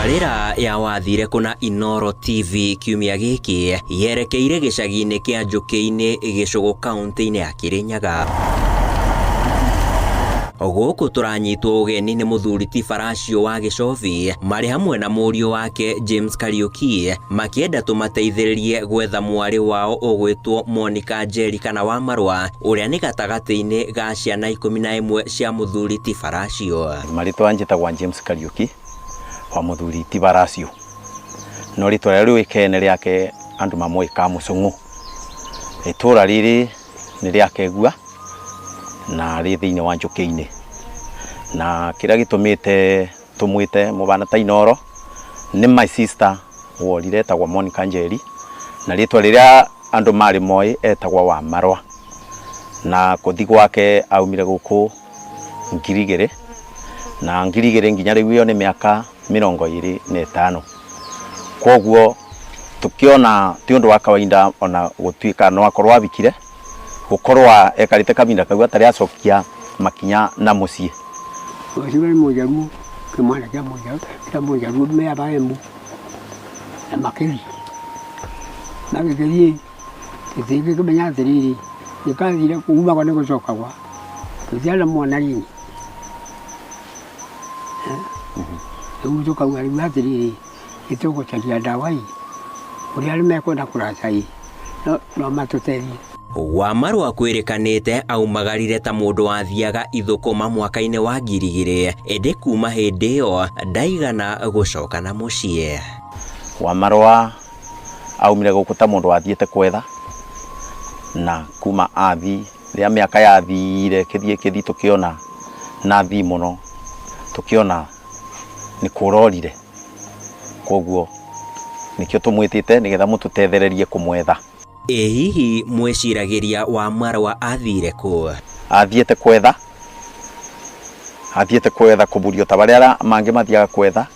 Tabarĩra ya wathire kũna Inooro TV kiumia gĩkĩ yerekeire gĩcagi-inĩ kĩa Njũkĩ-inĩ Gĩcũgũ kaunti-inĩ ya Kĩrĩnyaga. Gũkũ tũranyitwo ũgeni nĩ mũthuri ti Baracio wa Gĩcobi marĩ hamwe na mũriũ wake James Kariuki makĩenda tũmateithĩrĩrie gwetha mwarĩ wao ũgwĩtwo Monica Njeri kana wa Marũa ũrĩa nĩ gatagatĩ-inĩ ga ciana 11 cia mũthuri ti Baracio. Marĩtwa njĩtagwa James Kariuki wa mũthuri ti Baracio, no rĩtwa rĩrĩa rĩũĩkaine rĩake andũ mamũĩ ka Mũcũng'ũ. Itũra rĩrĩ nĩ rĩa Kegua na rĩ thĩinĩ wa Njũkĩ-inĩ, na kĩrĩa gĩtũmĩte tũmwĩte mũbana ta Inooro nĩ my sister worire etagwo Monica Njeri, na rĩtwa rĩrĩa andũ marĩ moĩ etagwo wa Marũa, na kũthi gwake aumire gũkũ 2000 na 2000 nginya rĩu ĩyo nĩ mĩaka 25. Koguo tukiona ti ũndũ wa kawaida ona gũtuĩka no akorwo abikire gũkorwo ekarĩte kahinda kau atarĩ acokia makinya na mũciĩ. Ũcio nĩ mũjaruo, kĩmwana kĩa mũjaruo me Abaembu na makĩri. Magĩgĩthiĩ tũtingĩkĩmenya atĩrĩrĩ, nĩkathire kumagwo nĩ gũcokagwa tũtiarĩ na mwana rini. Rĩu tũkauga rĩu atĩrĩrĩ, nĩtũgũcaria ndawa ĩ, kũrĩa arĩa mekwenda kũraca ĩ, no matũteithie. Wa Marũa kwĩrĩkanĩte aumagarire ta mũndũ wathiaga ithũkũma mwaka-inĩ wa 2000, ĩndĩ kuma hĩndĩ ĩyo ndaigana gũcoka na mũciĩ. Wa Marũa aumire gũkũ ta mũndũ wathiĩte kwetha, na kuma athi rĩrĩa mĩaka yathire kĩthiĩ kĩthi tũkĩona na thi mũno, tũkĩona nĩ kũrorire, koguo nĩkĩo tũmwĩtĩte nĩgetha mũtũtethererie kũmwetha. Ĩ hihi mwĩciragĩria wa Marũa athire kũ? Athiĩte kwetha, athiĩte kwetha kũburio ta barĩa mangĩ mathiaga kwetha,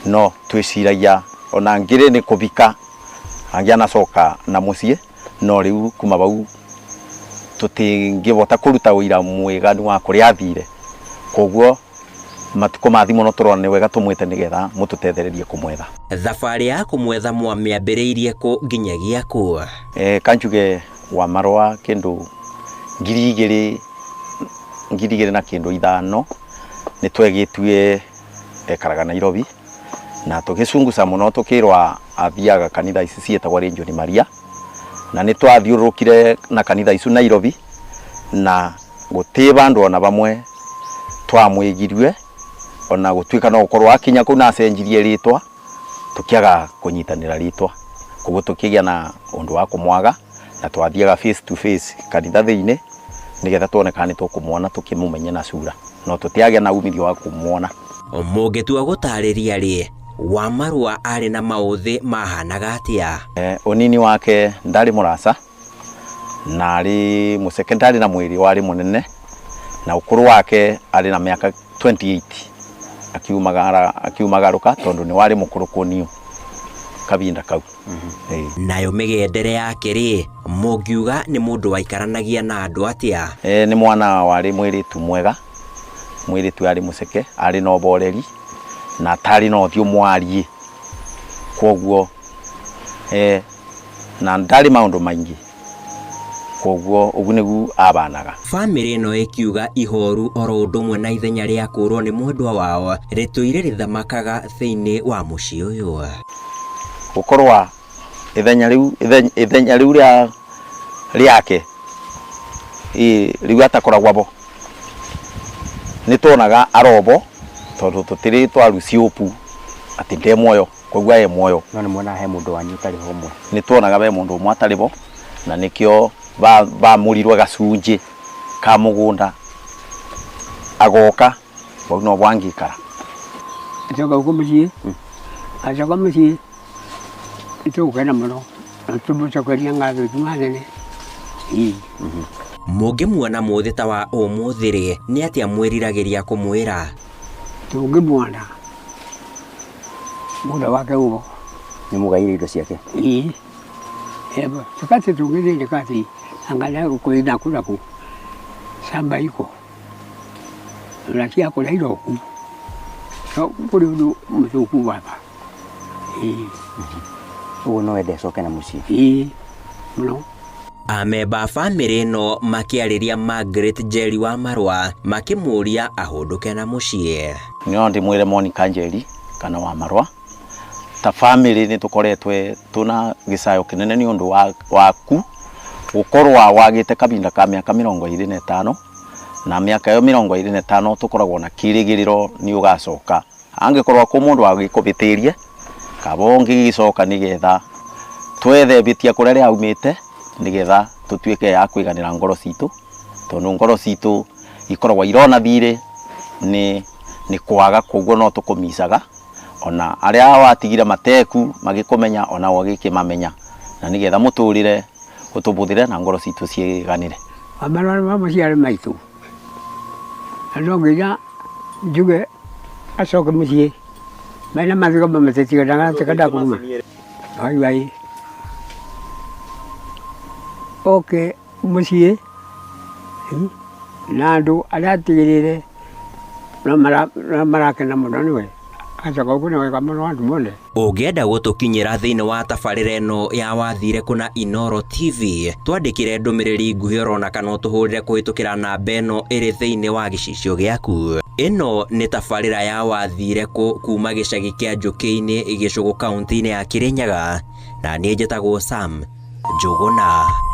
no twĩciragia ona ngĩrĩ nĩ kũbika angĩ anacoka na mũciĩ, no rĩu kuma bau tũtingĩbota kũruta ũira mwĩganu wa kũrĩa athire. Koguo matukũ mathi mũno tũrona nĩ wega tũmwĩte nĩgetha mũtũtethererie kũmwetha. Thabarĩ ya kũmwetha mwamĩambĩrĩirie kũ nginyagia kũ? Kanjuge wa Marũa kĩndũ 2000 na kĩndũ 5 nĩ twegĩtue ekaraga Nairobi, na tũgĩcunguca mũno tũkĩrwa athiaga kanitha ici ciĩtagwo Legion Maria, na nĩ twathiũrũrũkire na kanitha icu Nairobi na gũtĩ bandũ ona bamwe twamwĩgirie, ona gũtuĩka no gũkorwo akinya kũu na acenjirie rĩtwa tũkĩaga kũnyitanĩra rĩtwa, koguo tũkĩgĩa na ũndũ wa kũmwaga na twathiaga face to face kanitha thĩinĩ nĩgetha tuone kana nĩ tũkũmwona tũkĩmũmenye na cura, no tũtiagĩa na umithio wa kũmwona. Mũngĩtua gũtarĩria rĩ, wa Marũa arĩ na maũthĩ mahanaga atĩa? Ũnini wake ndarĩ mũraca na arĩ mũceke, ndarĩ na mwĩrĩ warĩ mũnene, na ũkũrũ wake arĩ na mĩaka 28 akiumagarũka tondũ nĩ warĩ mũkũrũ kũniũ kahinda kau. Nayo mĩgendere yake rĩ, mũngiuga nĩ mũndũ waikaranagia na andũ atĩa? Nĩ mwana warĩ mwĩrĩtu mwega, mwĩrĩtu arĩ mũceke, arĩ na ũboreri na atarĩ na ũthiũ mwariĩ, koguo na ndarĩ maũndũ maingĩ, koguo ũguo nĩguo abanaga. Bamĩrĩ ĩno ĩkiuga ihoru oro ũndũ ũmwe na ithenya rĩa kũrwo nĩ mwendwa wao rĩtũire rĩthamakaga thĩinĩ wa mũciĩ ũyũ. Gũkorwa ithenya rĩu, ithenya rĩu rĩa rĩake rĩu atakoragwo bo, nĩ tuonaga arobo tondũ tũtirĩ twaruciũpu atĩ nde muoyo, koguo e muoyo. No nĩ muonaga he mũndũ wanyu ũtarĩ ho ũmwe? Nĩ tuonaga he mũndũ ũmwe atarĩ bo, na nĩkĩo bamũrirwe gacunjĩ ka mũgũnda agoka bau no bwangĩikara. Acoka gũkũ mũciĩ, acoka mũciĩ nĩtũgũkena mũno na tũmũcokerie ngatho ituma nene. Mũngĩmuona mũthĩ ta wa ũmũthĩ rĩ, nĩ atĩa mwĩriragĩria kũmwĩra? Tũngĩmuona mũgũnda wake ũguo. Nĩ mũgaire indo ciake? Ĩĩ. Tukati tũngĩthĩnĩka atĩ angalia kũrĩ naku naku shamba iko na cia kũrĩa iroku, no kũrĩ ũndũ mũthũku baba. Ĩĩ. Ũguo no wende acoke na mũciĩ? Ĩĩ mũno. Amemba a bamĩrĩ ĩno makĩarĩria Margaret Njeri wa Marũa makĩmũria ahũndũke na mũciĩ. No ndĩmwĩre Monica Njeri kana wa Marũa, ta bamĩrĩ nĩ tũkoretwe tũna gĩcayo kĩnene nĩ ũndũ waku gũkorwa wagĩte kabinda ka mĩaka 25, na mĩaka ĩyo 25 tũkoragwo na kĩrĩgĩrĩro nĩ ũgacoka. Angĩkorwo kwĩ mũndũ agĩkũbĩtĩrie, kaba ũngĩgĩcoka nĩgetha twethe bĩtia kũrĩa rĩaumĩte, nĩgetha tũtuĩke ya kũiganĩra ngoro citũ, tondũ ngoro citũ ikoragwo irona thirĩ nĩ kwaga, koguo no tũkũmicaga ona arĩa watigire mateku magĩkũmenya ona ũgĩkĩmamenya, na nĩgetha mũtũrĩre ũtũbũthĩre na ngoro citũ ciĩganĩre. Amarwara ma mũciari maitũ na no nginya njuge acoke mũciĩ mena mathiko mamatĩtiganaga atĩ kuma waigua ĩ oke mũciĩ na andũ arĩa atigĩrĩre no marakena mũno nĩwe acoka gũkũ nĩ wega mũno andũ mone. Ũngĩenda gũtũkinyĩra thĩinĩ wa tabarĩra ĩno ya wathire kũna Inooro TV, twandĩkĩre ndũmĩrĩri nguhĩ orona kana ũtũhũrĩre kũhĩtũkĩra namba ĩno ĩrĩ thĩinĩ wa gĩcicio gĩaku. Ĩno nĩ tabarĩra ya wathire kũ kuma gĩcagi kĩa Njũkĩ-inĩ Gĩcũgũ kaunti-inĩ ya Kĩrĩnyaga, na niĩ njĩtagwo Sam Njũgũna.